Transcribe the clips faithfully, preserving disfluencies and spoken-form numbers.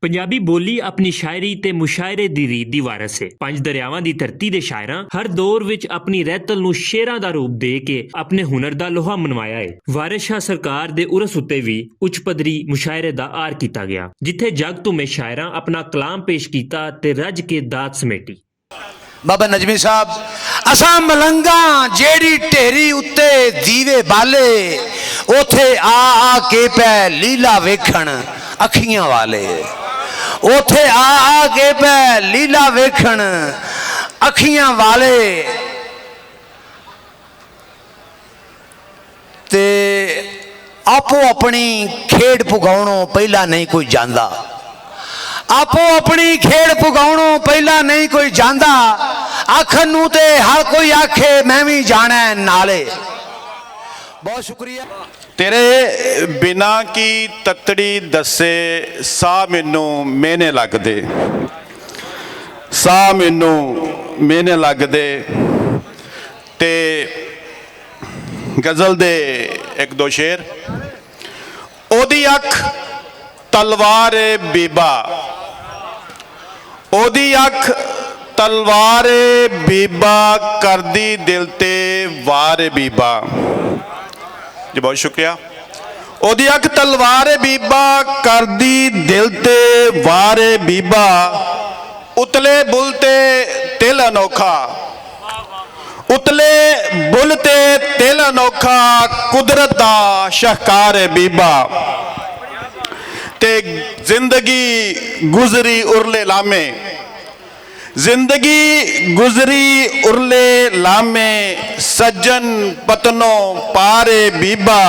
پنجابی بولی اپنی شاعری تے مشاعرے دی ریت دی وارث ہے۔ پنج دریاواں دی دھرتی دے شاعراں ہر دور وچ اپنی رہتل نوں شعراں دا روپ دے کے اپنے ہنر دا لوہا منوایا ہے۔ وارث شاہ سرکار دے عرس اتے وی اچ پدری مشاعرے دا آر کیتا گیا، جتھے جگ توں میں شاعراں اپنا کلام پیش کیتا تے رج کے داد سمیٹی۔ بابا نجمی صاحب، اساں ملنگاں جیڑی ٹھیری اتے دیوے بالے، اوتھے آ آ کے پے لیلا ویکھن اکھیاں والے، اوتھے آ آ کے پے لیلا ویکھن اکھیاں والے۔ تے آپو اپنی کھیڈ پگاؤنوں پہلا نہیں کوئی جاندا۔ آپو اپنی کھیڈ پگاؤنوں پہلا نہیں کوئی جاندا۔ آکھن نوں تے ہر کوئی آکھے، میں وی جانا ہے نالے۔ بہت شکریہ۔ تیرے بنا کی تتڑی دسے، سا مینوں مینے لگ دے، سا مینوں مینے لگ دے۔ تے غزل دے ایک دو شعر۔ اودی اکھ تلوار بیبا، اودی اکھ تلوار بیبا، کردی دل تے وار بیبا۔ جی، بہت شکریہ۔ اودی اکھ تلوار بیبا، کردی دل تے وار بیبا۔ اتلے بل تے تل انوکھا، اتلے بل تے تل انوکھا، قدرت دا شہکار ہے بیبا۔ تے زندگی گزری ارلے لامے، زندگی گزری ارلے لامے، سجن پتنوں پارے بیبا۔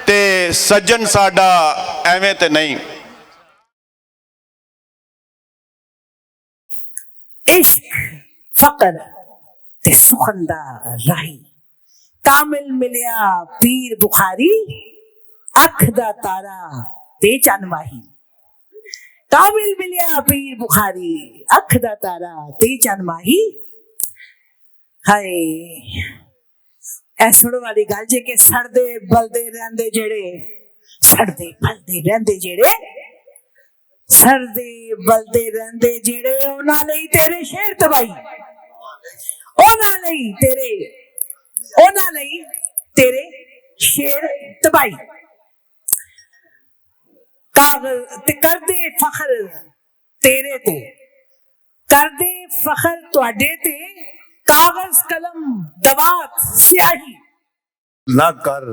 تے سجن ساڈا ایویں تے نہیں۔ عشق، فقر تے سخن دا راہی، کامل ملیا پیر بخاری، اکھ دا تارا تے چن ماہی۔ کامل ملیا پیر بخاری، اکھ دا تارا تے چن ماہی۔ ہائے، اے سنو والی گل جے کہ سڑدے بلدے رہندے جڑے، سڑدے بلدے رہندے جڑے، سڑدے بلدے رہندے جڑے، انہاں لئی تیرے شعر تباہی، انہاں لئی تیرے، انہاں لئی تیرے شعر تباہی۔ کاغذ تے کردے فخر تیرے تے، کردے فخر تہاڈے تے، کاغذ قلم دوات سیاہی۔ نہ کر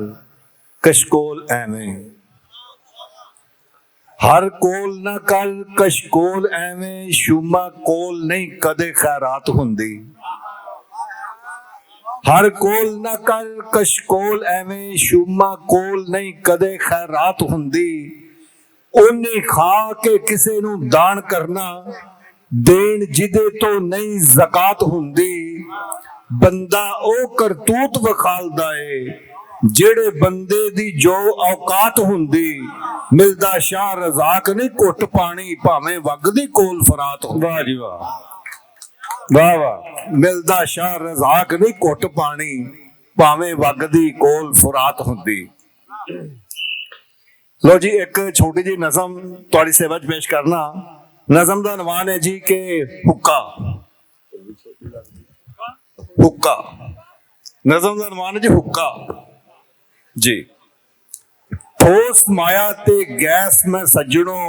کشکول ایویں، ہر کول نہ کر کشکول ایویں، شوما کول نہیں کدے خیرات ہوندی۔ ہر کول نہ کر کشکول ایویں، شوما کول نہیں کدے خیرات ہوندی۔ اونی کھا کے کسے نوں دان کرنا، دین جدے تو نہیں زکات ہوندی۔ بندہ او کرتوت وکھالدا اے، جیڑے بندے دی جو اوقات ہوندی۔ ملدا شاہ رزاق نہیں گھٹ پانی، بھاویں وگدی کول فرات ہوندی۔ واہ جی واہ۔ واہ واہ۔ ملدا شاہ رزاق نہیں گھٹ پانی، بھاویں وگدی کول فرات ہوندی۔ لو جی، ایک چھوٹی جی نظم تہاڈی سیوا چ پیش کرنا۔ نظم دا عنوان ہے جی کہ حقہ۔ حقہ۔ نظم دا عنوان ہے جی حقہ۔ جی۔ ٹھوس مایا تے گیس میں سجنوں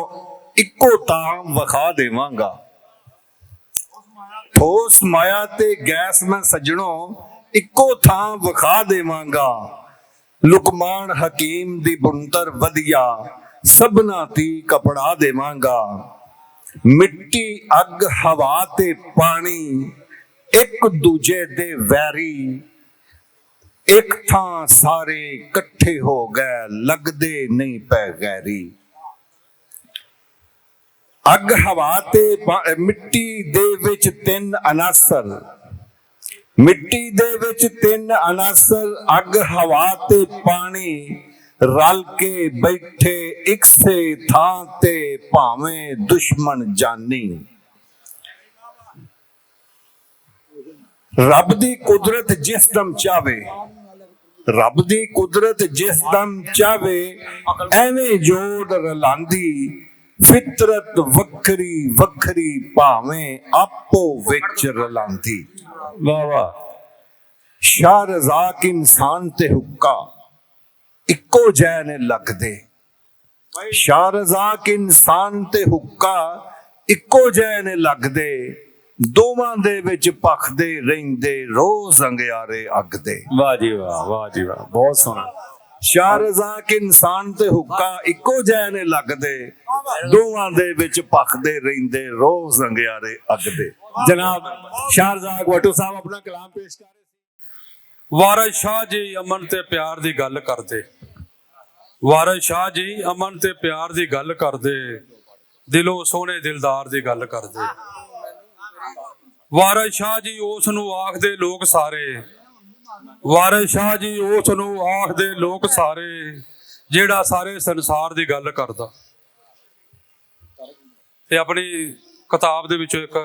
اکو تاں وکھا دیواں گا۔ ٹھوس مایا تے گیس میں سجنوں اکو تھاں وکھا دیواں گا۔ لقمان حکیم دی بنتر ودیا سبنا تی کپڑا دیواں گا۔ مٹی، اگ، ہوا تے پانی اک دوجے دے ویری، اک تھاں سارے کٹھے ہو گئے، لگدے نہیں پے غیری۔ اگ، ہوا تے پا-، مٹی دے وچ تن عناصر، مٹی دے وچ تن عناصر، اگ، ہوا تے پانی، رل کے بیٹھے اکسے تھاں تے، بھاویں دشمن جانی۔ رب دی قدرت جس دم چاہے، رب دی قدرت جس دم چاہے، ایویں جوڑ رلاندی، فطرت وکھری وکھری، بھاویں آپو وچ رلاندی۔ واہ واہ۔ شاہ رزاق انسان تے حقہ اکو جے نے لگدے۔ شاہ رزاق انسان تے حقہ اکو جے نے لگدے۔ دوواں دے وچ پکھدے رہندے روز انگیارے اگدے۔ واہ جی واہ، واہ جی واہ، بہت سوہنا۔ شاہ رزاق انسان تے حقہ اکو جے نے لگدے۔ دوواں دے وچ پکھدے رہندے روز انگیارے اگدے۔ جناب شاہ رزاق وٹو صاحب اپنا کلام پیش کر رہے۔ وارث شاہ جی امن تے پیار دی گل کردے۔ وارث شاہ جی امن تے پیار دی گل کردے۔ دلوں سوہنے دلدار دی گل کردے۔ وارث شاہ جی اس نوں آکھدے لوگ سارے۔ وارث شاہ جی اس نوں آکھدے لوگ سارے، جیڑا سارے سنسار دی گل کردا۔ تے اپنی کتاب دے وچوں ایک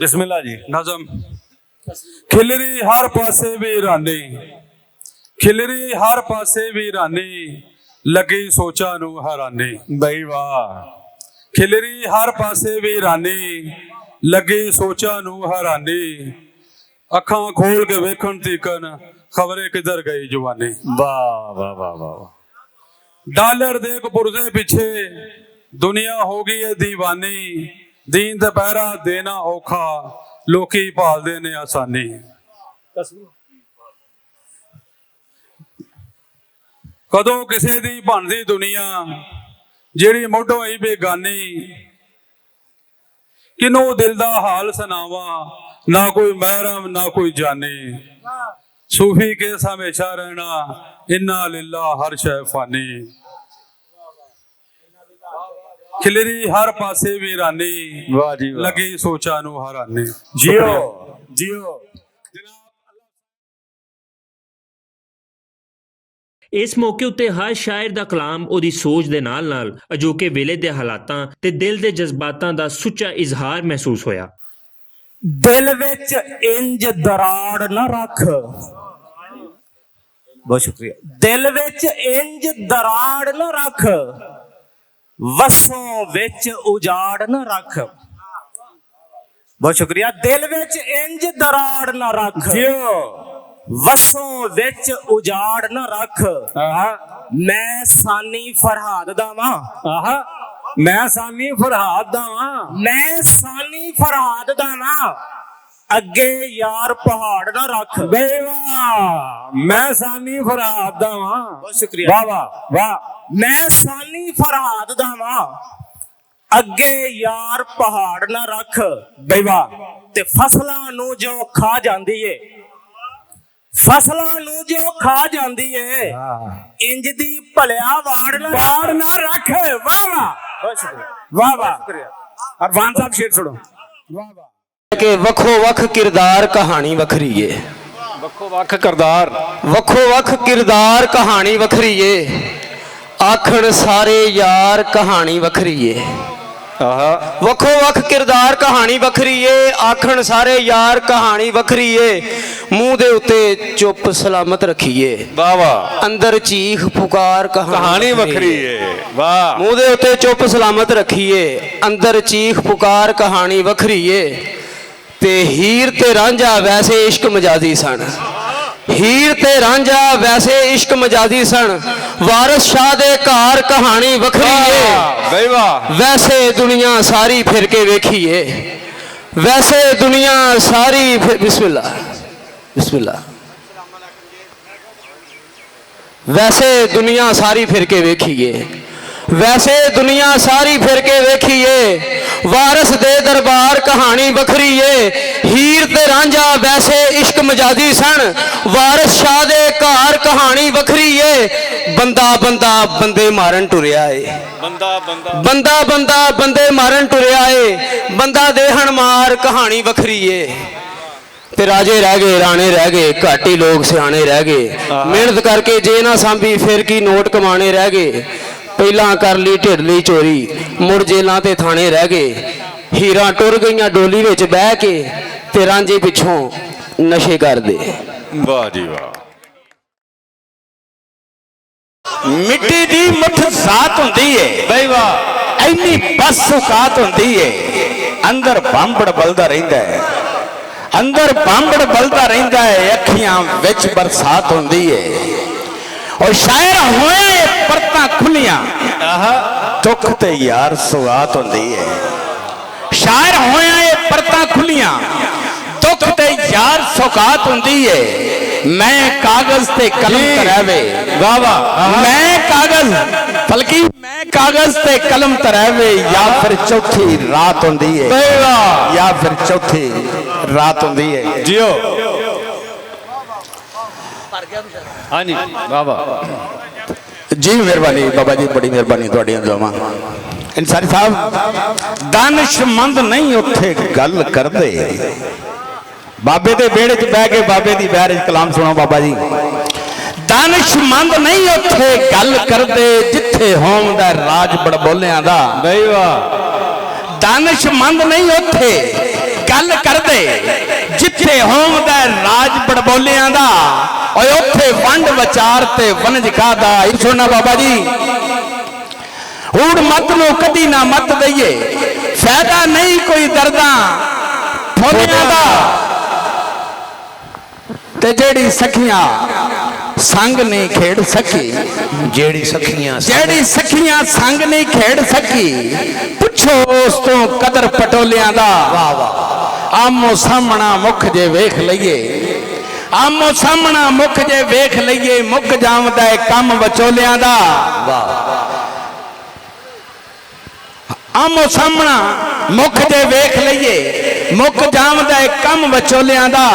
بسم اللہ جی۔ نظم۔ کھلری ہر پاسے ویرانی، کھلری ہر پاسے ویرانی، لگی سوچاں نوں حیرانی۔ بھائی واہ۔ کھلری ہر پاسے ویرانی، لگی سوچاں نوں حیرانی، اکھاں کھول کے ویکھن تیکن خبرے کدھر گئی جوانی۔ واہ واہ واہ واہ۔ ڈالر دے ایک پرزے پیچھے دنیا ہو گئی ہے دیوانی، دین تے پہرا دینا اوکھا، لوکی پالدے نے آسانی۔ کدوں کسے دی بندی دنیا جیڑی مڈو ہی بیگانی، کنوں دل دا حال سناواں، نہ کوئی محرم نہ کوئی جانی۔ صوفی کیس ہمیشہ رہنا، انا للہ ہر شے فانی۔ کھلری ہر پاسے ویرانی، واہ جی واہ۔ لگی سوچاں نوں حیرانی۔ جیو، شکریہ۔ جیو۔ اس موقع اتے ہر شاعر دا کلام اوہدی سوچ دے نال نال اجوکے ویلے دے حالاتاں تے دل دے جذباتاں دا سچا اظہار محسوس ہویا۔ دل وچ انج دراڑ نہ رکھ۔ بہت شکریہ۔ دل وچ انج دراڑ نہ رکھ، وسوں وچ اجاڑ نہ رکھ۔ بہت شکریہ۔ دل وچ انج دراڑ نہ رکھ، جیو۔ وسوں وچ اجاڑ نہ رکھ۔ آہا۔ میں سانی فرہاد دا واں۔ آہا۔ میں سانی فرہاد دا واں۔ میں سانی فرہاد دا واں۔ اگے یار پہاڑ نہ رکھ۔ بھائی واہ، میں سانی فرہاد دا واں۔ بہت شکریہ۔ واہ واہ، واہ۔ میں سانی فرہاد دا واں۔ اگے یار پہاڑ نہ رکھ۔ بھائی واہ۔ تے فصلاں نوں جو کھا جاندی ہے، فصلاں نوں جو کھا جاندی ہے، ہاں۔ انج دی بھلیا واڑ نہ رکھ۔ واڑ نہ رکھ۔ واہ واہ۔ بہت شکریہ۔ واہ واہ۔ شکریہ۔ ارفان صاحب شعر سنو۔ واہ واہ۔ کہ وکھو وکھ کردار کہانی وکھری اے۔ وکھو وکھ کردار۔ وکھو وکھ کردار کہانی وکھری اے۔ آکھن سارے یار کہانی وکھری اے۔ آہا۔ وکھو وکھ کردار کہانی وکھری اے، آکھن سارے یار کہانی وکھری اے۔ منہ دے اتے چپ سلامت رکھیے۔ واہ واہ۔ اندر چیخ پکار کہانی کہانی وکھری وکھری اے۔ اے۔ واہ۔ منہ دے اتے چپ سلامت رکھیے۔ اندر چیخ پکار کہانی وکھری اے۔ تے ہیر تے رانجھا ویسے عشق مجازی سن۔ ہیر تے رانجھا ویسے عشق مجازی سن۔ وارث شاہ دے گھر کہانی وکھری اے۔ واہ، بھائی واہ۔ ویسے دنیا ساری پھر کے ویکھی اے۔ ویسے دنیا ساری پھر، بسم اللہ۔ بسم اللہ۔ ویسے دنیا ساری پھر کے ویکھیے، ویسے دنیا ساری پھر کے ویکھیے، وارث دے دربار کہانی وکھری اے۔ ہیر تے رانجھا ویسے عشق مجازی سن، وارث شاہ دے گھر کہانی وکھری اے۔ بندہ بندہ بندے مارن ٹریا اے، بندہ بندہ بندہ بندہ بندے مارن ٹریا اے۔ بندہ دیہن مار کہانی وکھری اے۔ تے راجے رہ گئے، رانے رہ گئے، گھاٹی لوگ سیانے رہ گئے۔ محنت کر کے جے نہ سانبھی، پھر کی نوٹ کمانے رہ گئے۔ پہلاں کر لی ڈھڈ لی چوری، مڑ جیلاں تے تھانے رہ گئے۔ ہیراں ٹر گئیاں ڈولی وچ بہ کے، تے رانجے پچھوں نشے کردے۔ واہ جی واہ۔ مٹی دی مٹھ ذات ہوندی ہے۔ بھائی واہ۔ اینی بس اوقات ہوندی ہے، اندر بامبڑ بلدا رہندا ہے، اندر بامبڑ بلدا رہندا ہے، اکھیاں وچ برسات ہوندی ہے۔ اور شاعر ہویا اے پرتاں کھلیاں، دکھ تے یار سوغات ہوندی ہے۔ شاعر ہویا اے پرتاں کھلیاں، دکھ تے یار سوغات ہوندی ہے۔ میں کاغذ تے قلم جی۔ تراوے۔ واہ واہ۔ میں کاغذ، بلکہ میں کاغذ تے قلم تراوے یا پھر چوتھی رات ہوندی ہے۔ واہ واہ۔ یا پھر چوتھی رات ہوندی ہے۔ جیو۔ ہاں جی، واہ واہ۔ جی مہربانی بابا جی، بڑی مہربانی تہاڈیاں دعاواں۔ انصاری صاحب، دانشمند نہیں اتھے گل کردے۔ بابے دے بیڑے چ بہ کے بابے دی بحر چ کلام سنو بابا جی۔ دانشمند نہیں اتھے گل کردے، جتھے ہوندا ہے راج بڑبولیاں دا۔ بھائی واہ۔ دانشمند نہیں اتھے گل کردے، جتھے ہوندا ہے راج بڑبولیاں دا۔ اوے اتھے ونڈ وچار تے ونج کا دا۔ سننا بابا جی، اوڑ مت نو کدی نہ مت دئیے، فائدہ نہیں کوئی درداں پھولیاں دا۔ تے جیڑی سکھیاں سنگ نہیں کھیڑ سکی، جیڑی سکھیاں سنگ جیڑی سکھیاں سنگ نہیں کھیڑ سکی، پچھو اس تو قدر پٹولیاں دا۔ واہ واہ۔ آمو سامنا مکھ جے ویکھ لئیے، آمو سامنا مکھ جے ویکھ لئیے، مک جاوندا ہے کم وچولیاں دا۔ واہ۔ آمو سامنا مکھ جے ویکھ لئیے، مک جاوندا ہے کم وچولیاں دا۔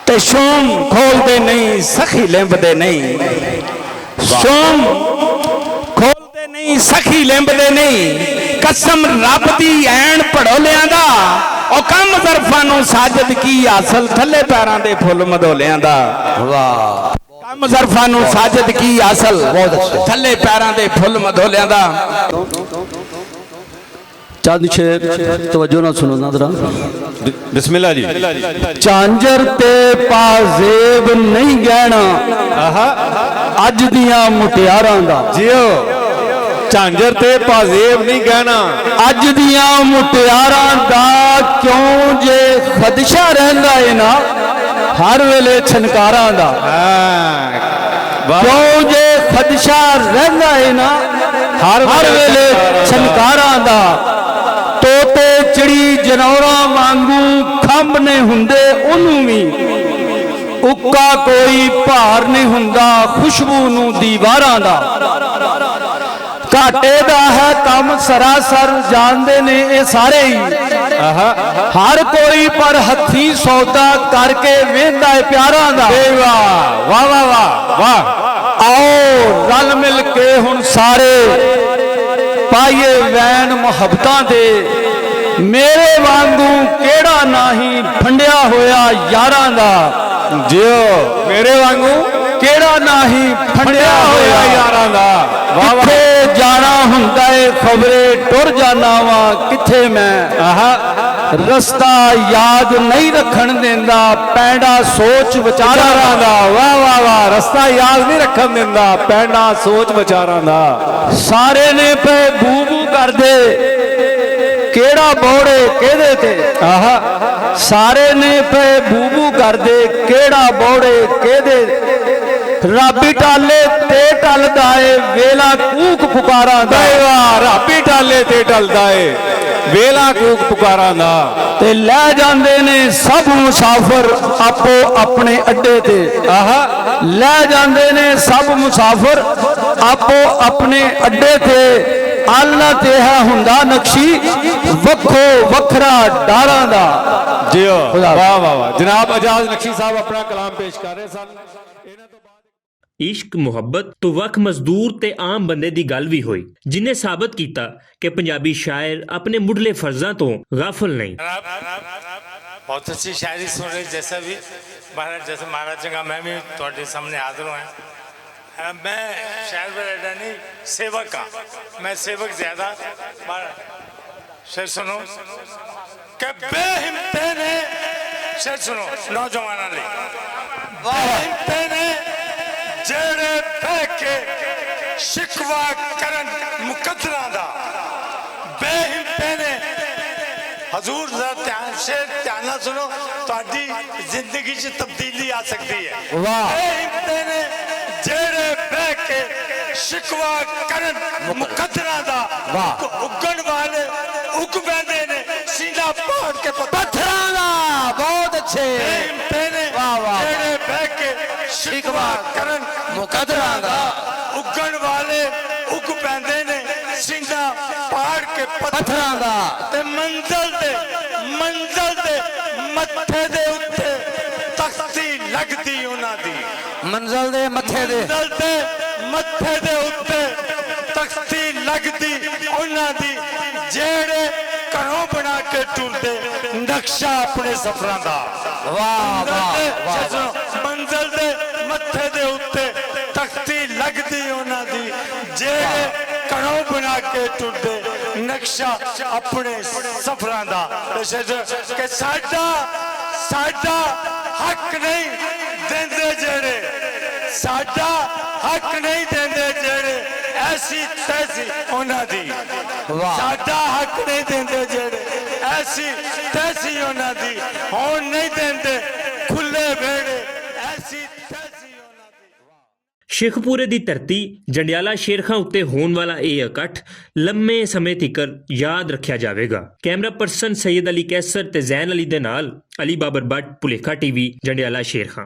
تے شوم کھول دے نہیں، سخی لمب دے نہیں۔ شوم کھول دے نہیں، سخی لمب دے نہیں۔ قسم رب دی عین پڑولیاں دا۔ او کم ظرفاں نوں ساجد کی حاصل، تھلے پیراں دے پھل مدولیاں دا۔ واہ۔ کم ظرفاں نوں ساجد کی حاصل، بہت اچھا۔ تھلے پیراں دے پھل مدولیاں دا۔ چند شعر توجہ نال سنو نا ذرا۔ بسم اللہ جی۔ چانجر تے پازیب نہیں گہنا آہا۔ اج دیاں مٹیاراں دا۔ جیو۔ چانجر تے پازیب نہیں گہنا۔ اج دیاں مٹیاراں دا کیوں جے خدشہ رہندا اے نا ہر ویلے چھنکاراں دا۔ ہاں، واہ۔ کیوں جے خدشہ رہندا اے نا ہر ہر ویلے ویلے چھنکاراں دا۔ چھنکاراں دا۔ طوطے چڑی جنوراں وانگوں کھمب نے ہوندے اونوں وی۔ اکا کوئی بھار نہیں ہوندا خوشبو نوں دیواراں دا۔ گھاٹے دا ہے کم سراسر جاندے نے اے سارے ہی۔ آہا۔ ہر کوئی پر ہتھی سودا کر کے ویندا ہے پیاراں دا۔ اے واہ، واہ، واہ، واہ، واہ۔ آؤ رل مل کے ہن سارے پائیے وین محبتاں دے۔ میرے وانگوں کیڑا نہ ہی پھنڈیا ہویا یاراں دا۔ جیو۔ میرے وانگوں کیڑا نہ ہی پھنڈیا ہویا یاراں دا۔ واہ واہ۔ کتھے جانا ہوندا اے خبرے ٹر جانا واں کتھے میں۔ آہا۔ رستہ یاد نہیں رکھن دیندا پینڈا سوچ وچاراں دا۔ واہ واہ واہ، رستہ یاد نہیں رکھن دیندا پینڈا سوچ وچاراں دا۔ سارے نے پے بو بو کردے کیڑا بوڑے کیدے تے۔ آہا۔ سارے نے پے بو بو کردے کیڑا بوڑے کیدے۔ رابی ٹالے تے ٹلدا اے ویلا کوک پکاراں دا۔ بھائی واہ، رابی ٹالے تے ٹلدا اے ویلا کوک پکاراں دا۔ تے لے جاندے نے سب مسافر آپو اپنے اڈے تے۔ آہا۔ لے جاندے نے سب مسافر آپو اپنے اڈے تے۔ آلنا تے ہے ہوندا نقشی وکھو وکھرا ڈاراں دا۔ جیو۔ خدا حافظ۔ واہ واہ واہ، جناب اجاز نقشی صاحب اپنا کلام پیش کر رہے سن۔ عشق محبت تو وکھ مزدور تے عام بندے دی گل وی ہوئی، جنہیں ثابت کیتا کہ پنجابی شاعر اپنے مڈلے فرضاں تو غافل نہیں۔ بہت اچھی شاعری سن رہے، جیسا بھی مہاراج، جیسے مہاراج جگہ میں بھی تھوڑے سامنے حاضر ہوا۔ میں شاعر وغیرہ نہیں، سیوک ہاں۔ میں سیوک زیادہ مہاراج شعر سنو کہ بے ہمتے نے، شعر سنو نوجواناں لئی۔ بے ہمتے نے جڑے بہ کے شکوہ کرن مقدر طرح دا بے ہمتے نے۔ حضور ذرا دھیان، شعر دھیان نال سنو، تہاڈی زندگی 'چ تبدیلی آ سکدی ہے۔ واہ۔ بے ہمتے نے جیڑے بہ کے شکوا کرن مقدراں دا۔ واہ۔ اگن والے اگ بیندے نے، سینہ پاڑ کے پتھراں دا۔ بہت اچھے۔ بے ہمتے نے واہ، واہ، واہ۔ جیڑے بہ کے شکوا کرن مقدراں دا۔ اگن والے اگ پیندے نے، سینہ پاڑ کے پتھراں دا۔ تے منزل دے، منزل دے متھے دے اُتے تختی لگدی انہاں دی۔ منزل دے متھے دے۔ منزل دے متھے دے اُتے تختی لگدی انہاں دی، جیڑے گھروں بنا کے ٹردے نقشہ اپنے سفراں دا۔ واہ، واہ، واہ، واہ۔ منزل دے متھے دے اُتے تختی لگدی انہاں دی، جیڑے گھروں بنا کے ٹردے نقشہ اپنے سفراں دا۔ کہ ساڈا، ساڈا حق نہیں دیندے جیڑے، ساڈا حق نہیں دیندے جیڑے، ایسی تیسی انہاں دی۔ واہ۔ ساڈا حق نہیں دیندے جیڑے، ایسی تیسی انہاں دی۔ ہون نہیں دیندے کھلے ویڑے، ایسی تیسی انہاں دی۔ شیخپورے دی دھرتی، جنڈیالہ شیرخاں اُتے ہون والا ایہہ اکٹھ لمے سمیں تیکر یاد رکھیا جاوے گا۔ کیمرہ پرسن سید علی کیسر تے زین علی دے نال علی بابر بٹ، پلیکھا ٹی وی، جنڈیالہ شیرخاں۔